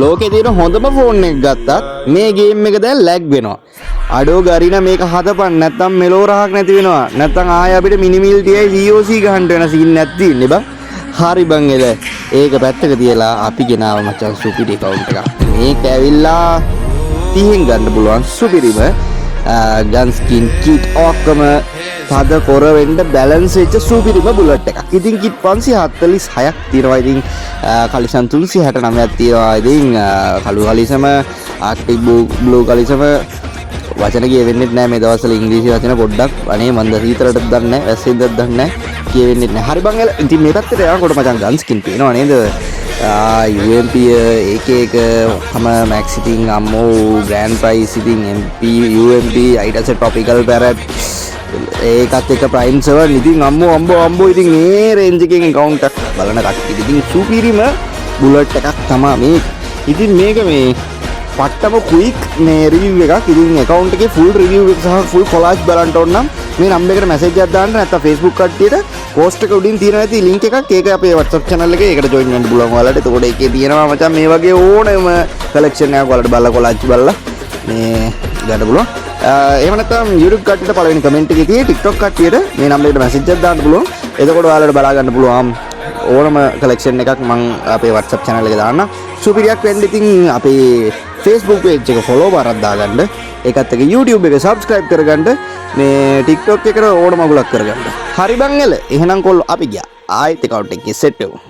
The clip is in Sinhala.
ලෝකේ තියෙන හොඳම ෆෝන් එක ගත්තත් මේ ගේම් එක දැන් ලැග් වෙනවා. අඩෝ ගරින, මේක හදපන්, නැත්තම් මෙලෝ රහක් නැති වෙනවා. නැත්තම් ආයෙ අපිට මිනිමිල් TI COC ගහන්න වෙන සීන් එකක් තියෙන්නේ බං. හරි බං එල. ඒක පැත්තක තියලා අපි ගෙනාව මචං සුපිරි ඇකවුන්ට් එකක්. මේක ඇවිල්ලා 30න් ගන්න පුළුවන් සුපිරිම ගන් ස්කින් කිට් ඔක්කොම තද කොර වෙන්න බැලන්ස් වෙච්ච සුපිරිම බුලට් එකක්. ඉතින් කිට් 546ක් තියෙනවා. ඉතින් කලිසම් 369ක් තියෙනවා. ඉතින් කළු කලිසම, ආක්ටික් බ්ලූ කලිසම. වචන කියවෙන්නෙත් නෑ මේ දවස්වල ඉංග්‍රීසි වචන පොඩ්ඩක්. අනේ මන්ද සීතලටත් දන්නේ නෑ, වැස්සෙන්දත් දන්නේ නෑ, කියවෙන්නෙත් නෑ. හරි බං එල. ඉතින් මේ පැත්තට යනකොට මචං ගන් ස්කින් පේනවා නේද? UMP, AK එක ඔක්කොම මැක්ස්. ඉතින් අම්මෝ ග්‍රෑන්ඩ් ප්‍රයිස්. ඉතින් MP, UMP, ඊට පස්සේ ට්‍රොපිකල් පැරට්, ඒකත් එක්ක ප්‍රයිම් 7. ඉතින් අම්මෝ අම්බෝ අම්බෝ, ඉතින් මේ රේන්ජ් එකෙන් ඇකවුන්ට් එකක් බලන කට්ටියට ඉතින් සුපිරිම බුලට් එකක් තමා මේක. ඉතින් මේක මේ පට්ටම ක්වික් මේ රිවිව් එකක්. ඉතින් ඇකවුන්ට් එකේ ෆුල් රිවිව් එක සහ ෆුල් කොලාජ් බලන්න ඕන නම් මේ නම්බර් එකට මැසේජ් එකක් දාන්න. නැත්නම් Facebook කට්ටියට පෝස්ට් එක උඩින් තියෙනවා ඇති ලින්ක් එකක්. ඒක අපේ WhatsApp channel එකේ, ඒකට ජොයින් වෙන්න පුළුවන් ඔයාලට. එතකොට ඒකේ තියෙනවා මචං මේ වගේ ඕනෑම කලෙක්ෂන් එකක් ඔයාලට බලලා, කොලාජ් බලලා මේ ගන්න පුළුවන්. එහෙම නැත්නම් YouTube කට්ටියට පළවෙනි කමෙන්ට් එකේ තියෙ, TikTok කට්ටියට මේ නම්බර් එකට මැසේජ් එකක් දාන්න පුළුවන්. එතකොට ඔයාලට බලා ගන්න පුළුවන් ඕනම කලෙක්ෂන් එකක්. මං අපේ WhatsApp channel එකේ දාන්න. සුපිරියක් වෙන්න ඉතින් අපේ Facebook page එක follow පාරක් දාගන්න. ඒකත් එක්ක YouTube එක subscribe කරගන්න. මේ TikTok එකට ඕන මගුලක් කරගන්න. හරි බං එල. එහෙනම් කොල්ලෝ, අපි ගියා. ආයෙත් account එකේ සෙට් වෙමු.